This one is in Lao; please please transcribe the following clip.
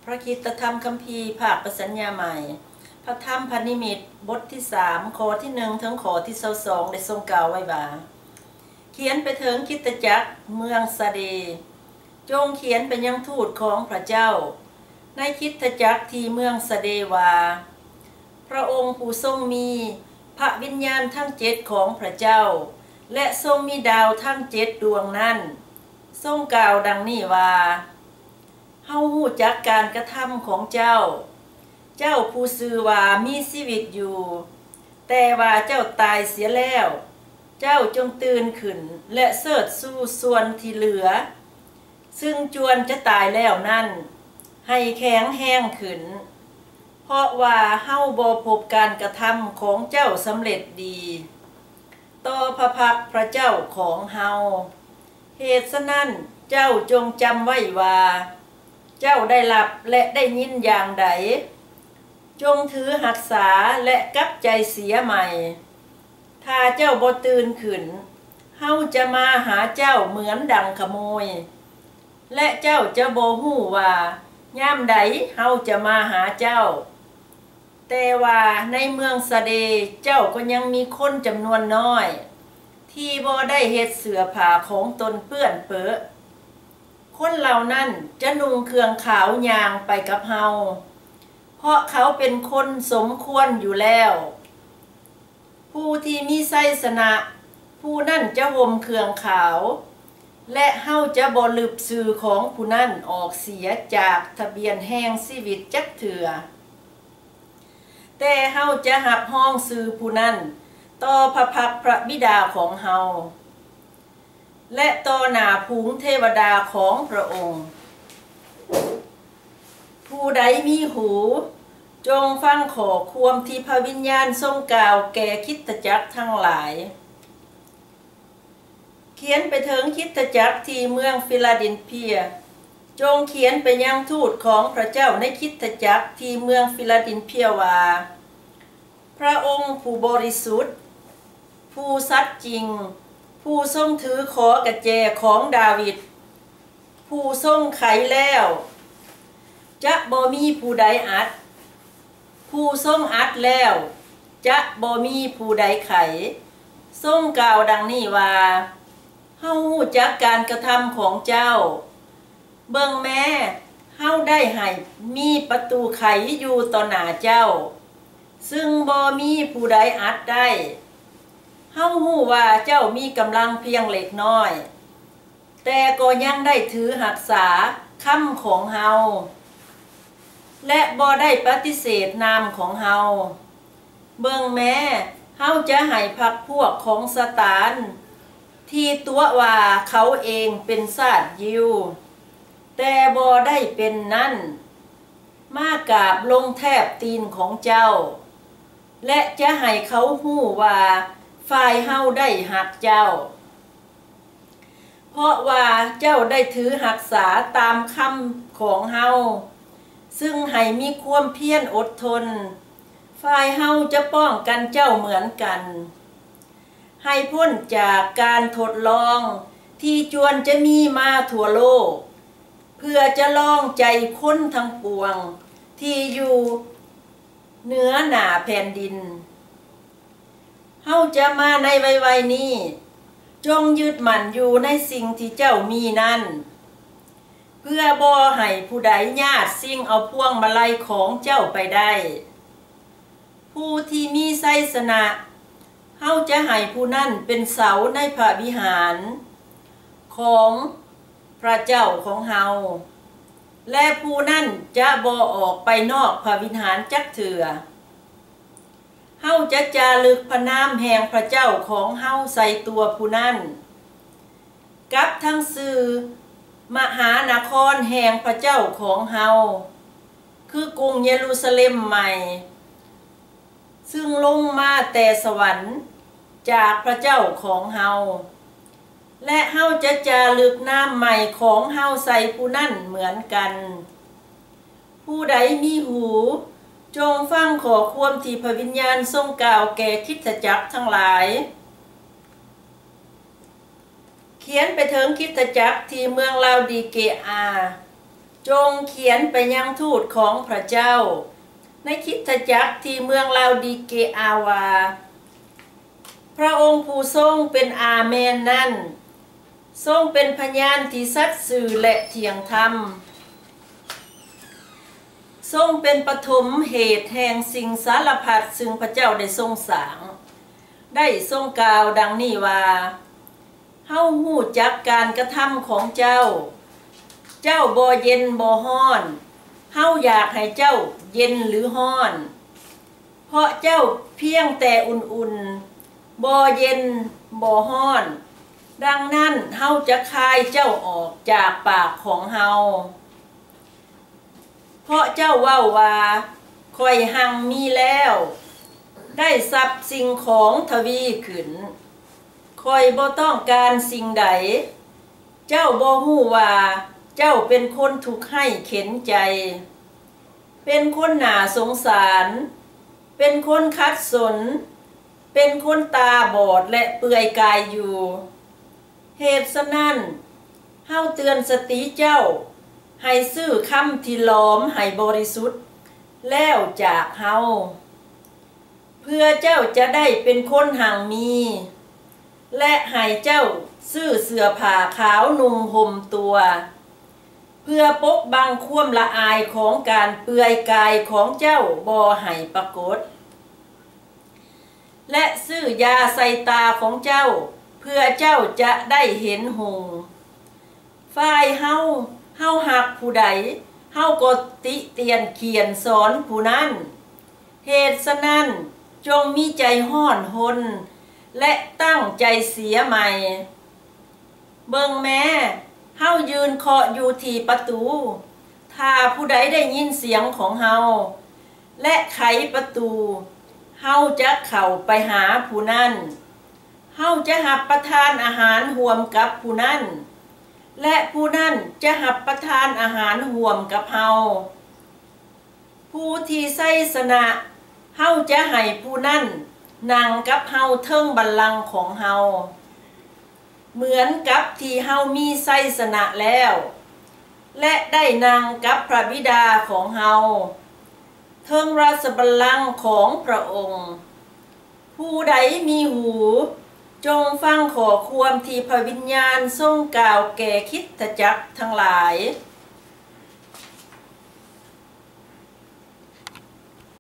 ພະຄຣິສຕະທຳຄຳພີ ພາກປະສັນຍາໃໝ່, ພະທຳພະນິມິດ ບົດທີສາມ ຂໍ້ທີໜຶ່ງ ເຖິງຂໍ້ທີຊາວສອງ ໄດ້ຊົງກ່າວໄວ້ວ່າ, ຂຽນໄປເຖິງຄຣິສຕະຈັກເມືອງຊາເດ, ຈົ່ງຂຽນໄປຍັງທູດຂອງພະເຈົ້າໃນຄຣິສຕະຈັກທີ່ເມືອງຊາເດວ່າ, ພະອົງຜູ້ຊົງມີພະວິນຍານທັງເຈັດຂອງພະເຈົ້າ ແລະ ຊົງມີດາວທັງເຈັດດວງນັ້ນ, ຊົງກ່າວດັ່ງນີ້ວ່າ, ເຮົາຮູ້ຈັກການກະທຳຂອງເຈົ້າ, ເຈົ້າຜູ້ຊື່ວ່າມີຊີວິດຢູ່, ແຕ່ວ່າເຈົ້າຕາຍເສຍແລ້ວ, ເຈົ້າຈົ່ງຕື່ນຂຶ້ນ ແລະ ເສີດຊູ່ສ່ວນທີ່ເຫຼືອ, ຊຶ່ງຈວນຈະຕາຍແລ້ວນັ້ນ, ໃຫ້ແຂງແຮງຂຶ້ນ, ເພາະວ່າເຮົາບໍ່ພົບການກະທຳຂອງເຈົ້າສຳເລັດດີ ຕໍ່ພະພັກພະເຈົ້າຂອງເຮົາ. ເຫດສະນັ້ນ, ເຈົ້າຈົ່ງຈຳໄວ້ວ່າ ເຈົ້າໄດ້ຮັບ ແລະ ໄດ້ຍິນຢ່າງໃດ, ຈົ່ງຖືຮັກສາ ແລະ ກັບໃຈເສຍໃໝ່. ຖ້າເຈົ້າບໍ່ຕື່ນຂຶ້ນ, ເຮົາຈະມາຫາເຈົ້າເໝືອນດັ່ງຂະໂມຍ, ແລະ ເຈົ້າຈະບໍ່ຮູ້ວ່າຍາມໃດເຮົາຈະມາຫາເຈົ້າ. ແຕ່ວ່າໃນເມືອງຊາເດເຈົ້າກໍຍັງມີຄົນຈຳນວນນ້ອຍ ທີ່ບໍ່ໄດ້ເຮັດເສື້ອຜ້າຂອງຕົນເປື້ອນເປິ. ຄົນເຫຼົ່ານັ້ນຈະນຸ່ງເຄື່ອງຂາວຍ່າງໄປກັບເຮົາ, ເພາະເຂົາເປັນຄົນສົມຄວນຢູ່ແລ້ວ. ຜູ້ທີ່ມີໄຊຊະນະ, ຜູ້ນັ້ນຈະຫົ່ມເຄື່ອງຂາວ, ແລະ ເຮົາຈະບໍ່ລຶບຊື່ຂອງຜູ້ນັ້ນອອກເສຍຈາກທະບຽນແຫ່ງຊີວິດຈັກເທື່ອ, ແຕ່ເຮົາຈະຮັບຮອງຊື່ຜູ້ນັ້ນຕໍ່ພະພັກພະບິດາຂອງເຮົາ ແລະ ຕໍ່ໜ້າຝູງເທວະດາຂອງພະອົງ. ຜູ້ໃດມີຫູ, ຈົ່ງຟັງຂໍ້ຄວາມທີ່ພະວິນຍານຊົງກ່າວແກ່ຄຣິສຕະຈັກທັງຫຼາຍ. ຂຽນໄປເຖິງຄຣິສຕະຈັກທີ່ເມືອງຟີລາເດນເຟຍ, ຈົ່ງຂຽນໄປຍັງທູດຂອງພະເຈົ້າໃນຄຣິສຕະຈັກທີ່ເມືອງຟີລາເດນເຟຍວ່າ, ພະອົງຜູ້ບໍລິສຸດ, ຜູ້ສັດຈິງ, ຜູ້ຊົງຖືຂໍກະແຈຂອງດາວິດ, ຜູ້ຊົງໄຂແລ້ວ ຈະບໍ່ມີຜູ້ໃດອັດ, ຜູ້ຊົງອັດແລ້ວ ຈະບໍ່ມີຜູ້ໃດໄຂ, ຊົງກ່າວດັ່ງນີ້ວ່າ, ເຮົາຮູ້ຈັກການກະທຳຂອງເຈົ້າ. ເບິ່ງແມ້, ເຮົາໄດ້ໃຫ້ມີປະຕູໄຂຢູ່ຕໍ່ໜ້າເຈົ້າ, ຊຶ່ງບໍ່ມີຜູ້ໃດອັດໄດ້. ເຮົາຮູ້ວ່າເຈົ້າມີກຳລັງພຽງເລັກນ້ອຍ, ແຕ່ກໍຍັງໄດ້ຖືຮັກສາຄຳຂອງເຮົາ ແລະ ບໍ່ໄດ້ປະຕິເສດນາມຂອງເຮົາ. ເບິ່ງແມ້, ເຮົາຈະໃຫ້ພັກພວກຂອງຊາຕານ ທີ່ຕົວະວ່າເຂົາເອງເປັນຊາດຢິວ, ແຕ່ບໍ່ໄດ້ເປັນນັ້ນ, ມາກາບລົງແທບຕີນຂອງເຈົ້າ, ແລະ ຈະໃຫ້ເຂົາຮູ້ວ່າຝ່າຍເຮົາໄດ້ຮັກເຈົ້າ. ເພາະວ່າເຈົ້າໄດ້ຖືຮັກສາຕາມຄຳຂອງເຮົາ, ຊຶ່ງໃຫ້ມີຄວາມພຽນອົດທົນ, ຝ່າຍເຮົາຈະປ້ອງກັນເຈົ້າເໝືອນກັນ, ໃຫ້ພົ້ນຈາກການທົດລອງທີ່ຈວນຈະມີມາທົ່ວໂລກ, ເພື່ອຈະລອງໃຈຄົນທັງປວງທີ່ຢູ່ເໜືອໜ້າແຜ່ນດິນ. ເຮົາຈະມາໃນໄວໆນີ້, ຈົ່ງຍຶດໝັ້ນຢູ່ໃນສິ່ງທີ່ເຈົ້າມີນັ້ນ, ເພື່ອບໍ່ໃຫ້ຜູ້ໃດຍາດຊິງເອົາພວງມາໄລຂອງເຈົ້າໄປໄດ້. ຜູ້ທີ່ມີໄຊຊະນະ, ເຮົາຈະໃຫ້ຜູ້ນັ້ນເປັນເສົາໃນພະວິຫານຂອງພະເຈົ້າຂອງເຮົາ, ແລະ ຜູ້ນັ້ນຈະບໍ່ອອກໄປນອກພະວິຫານຈັກເທື່ອ. ເຮົາຈະຈາລຶກພະນາມແຫ່ງພະເຈົ້າຂອງເຮົາໃສ່ຕົວຜູ້ນັ້ນ, ກັບທັງຊື່ມະຫານະຄອນແຫ່ງພະເຈົ້າຂອງເຮົາ, ຄືກຸງເຢຣູຊາເລັມໃໝ່, ຊຶ່ງລົງມາແຕ່ສະຫວັນຈາກພະເຈົ້າຂອງເຮົາ. ແລະ ເຮົາຈະຈາລຶກນາມໃໝ່ຂອງເຮົາໃສ່ຜູ້ນັ້ນເໝືອນກັນ. ຜູ້ໃດມີຫູ, ຈົ່ງຟັງຂໍ້ຄວາມທີ່ພະວິນຍານຊົງກ່າວແກ່ຄຣິສຕະຈັກທັງຫຼາຍ. ຂຽນໄປເຖິງຄຣິສຕະຈັກທີ່ເມືອງລາວດີເກອາ, ຈົ່ງຂຽນໄປຍັງທູດຂອງພຣະເຈົ້າໃນຄຣິສຕະຈັກທີ່ເມືອງລາວດີເກອາວ່າ, ພຣະອົງຜູ້ຊົງເປັນອາເມນນັ້ນ, ຊົງເປັນພະຍານທີ່ສັດຊື່ ແລະ ທ່ຽງທຳ, ຊົງເປັນປະຖົມເຫດແຫ່ງສິ່ງສາລະພັດ ຊຶ່ງພຣະເຈົ້າໄດ້ຊົງສ້າງ, ໄດ້ຊົງກ່າວດັ່ງນີ້ວ່າ, ເຮົາຮູ້ຈັກການກະທຳຂອງເຈົ້າ. ເຈົ້າບໍ່ເຢັນບໍ່ຮ້ອນ. ເຮົາຢາກໃຫ້ເຈົ້າເຢັນ ຫຼື ຮ້ອນ, ເພາະເຈົ້າພຽງແຕ່ອຸ່ນໆ, ບໍ່ເຢັນບໍ່ຮ້ອນ. ດັ່ງນັ້ນເຮົາຈະຄາຍເຈົ້າອອກຈາກປາກຂອງເຮົາ. ເພາະເຈົ້າເວົ້າວ່າ, ຂ້ອຍຮັ່ງມີແລ້ວ, ໄດ້ຊັບສິ່ງຂອງທະວີຂຶ້ນ, ຂ້ອຍບໍ່ຕ້ອງການສິ່ງໃດ. ເຈົ້າບໍ່ຮູ້ວ່າເຈົ້າເປັນຄົນທຸກໄຮ້ເຂັນໃຈ, ເປັນຄົນໜ້າສົງສານ, ເປັນຄົນຂັດສົນ, ເປັນຄົນຕາບອດ ແລະ ເປື່ອຍກາຍຢູ່. ເຫດສະນັ້ນ, ເຮົາເຕືອນສະຕິເຈົ້າໃຫ້ຊື້ຄຳທີ່ຫຼອມໃຫ້ບໍລິສຸດແລ້ວຈາກເຮົາ, ເພື່ອເຈົ້າຈະໄດ້ເປັນຄົນຮັ່ງມີ, ແລະ ໃຫ້ເຈົ້າຊື້ເສື້ອຜ້າຂາວນຸ່ງຫົ່ມຕົວ, ເພື່ອປົກບັງຄວາມລະອາຍຂອງການເປື່ອຍກາຍຂອງເຈົ້າບໍ່ໃຫ້ປາກົດ. ແລະ ຊື້ຢາໃສ່ຕາຂອງເຈົ້າ, ເພື່ອເຈົ້າຈະໄດ້ເຫັນຮຸ່ງ. ຝ່າຍເຮົາ, ເຮົາຮັກຜູ້ໃດ, ເຮົາກໍຕິຕຽນຂຽນສອນຜູ້ນັ້ນ. ເຫດສະນັ້ນ, ຈົ່ງມີໃຈຮ້ອນຮົນ ແລະ ຕັ້ງໃຈເສຍໃໝ່. ເບິ່ງແມ້, ເຮົາຢືນເຄາະຢູ່ທີ່ປະຕູ. ຖ້າຜູ້ໃດໄດ້ຍິນສຽງຂອງເຮົາ ແລະ ໄຂປະຕູ, ເຮົາຈະເຂົ້າໄປຫາຜູ້ນັ້ນ. ເຮົາຈະຮັບປະທານອາຫານຮ່ວມກັບຜູ້ນັ້ນ, ແລະ ຜູ້ນັ້ນຈະຮັບປະທານອາຫານຮ່ວມກັບເຮົາ. ຜູ້ທີ່ໄຊຊະນະ, ເຮົາຈະໃຫ້ຜູ້ນັ້ນນັ່ງກັບເຮົາເທິງບັນລັງຂອງເຮົາ, ເໝືອນກັບທີ່ເຮົາມີໄຊຊະນະແລ້ວ ແລະ ໄດ້ນັ່ງກັບພຣະບິດາຂອງເຮົາ ເທິງລາຊະບັນລັງຂອງພຣະອົງ. ຜູ້ໃດມີຫູ, ຈົ່ງຟັງຂໍ້ຄວາມທີ່ພຣະວິນຍານຊົງກ່າວແກ່ຄຣິສຕະຈັກທັງຫຼາຍ.